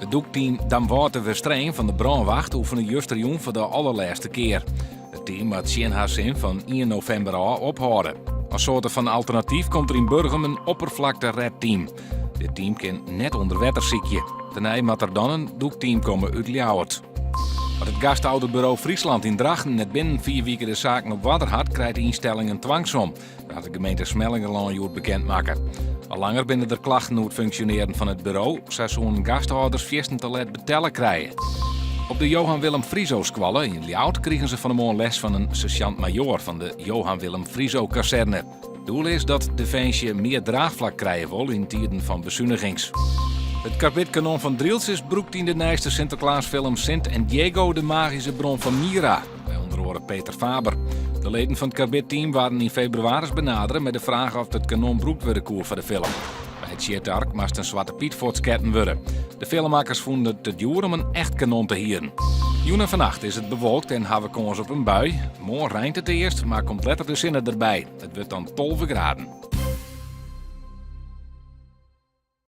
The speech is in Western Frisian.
It dûkteam Damwâld-De Westereen fan de brânwacht oefene justerjûn foar de allerlêste kear. It team moat tsjin har sin fan ien novimber ôf ophâlde. As soarte fan alternatyf komt der yn Burgum in opperflakte-redteam. Dit team kin net ûnder wetter sykje. Tenei moat der dan in dûkteam komme út Ljouwert. As it gastouderburo Friesland yn Drachten net binnen fiif wike de saken op oarder hat, krijt de ynstelling in twangsom. Dat hat de gemeente Smellingerlân hjoed bekend makke. Al langer binne der klachten oer it funksjonearjen fan it buro. Sa soenen gasthâlders fierstente let betelle krije. Op de Johan Willem Friso skoalle yn Ljouwert krigen se fan 'e moarn les fan in sersjant-majoar fan de Johan Willem Friso kazerne. Doel is dat Definsje mear draachflak krije wol yn tiden fan besunigings. It karbidkanon fan Drylts is brûkt yn de nijste Sinterklaasfilm Sint en Diego, de magische bron van Mira, mei ûnder oare Peter Faber. De leden fan it karbidteam waarden yn febrewaris benadere mei de fraach oft it kanon brûkt wurde koe foar de film. By it sjitark moast in Swarte Pyt fuortsketten wurde. De filmmakkers fûnen it te djoer om in echt kanon te hieren. Jûn en fannacht is it bewolkt en ha we kâns op in bui. Moarn reint it earst, mar komt letter de sinne derby. It wurdt dan 12 graden.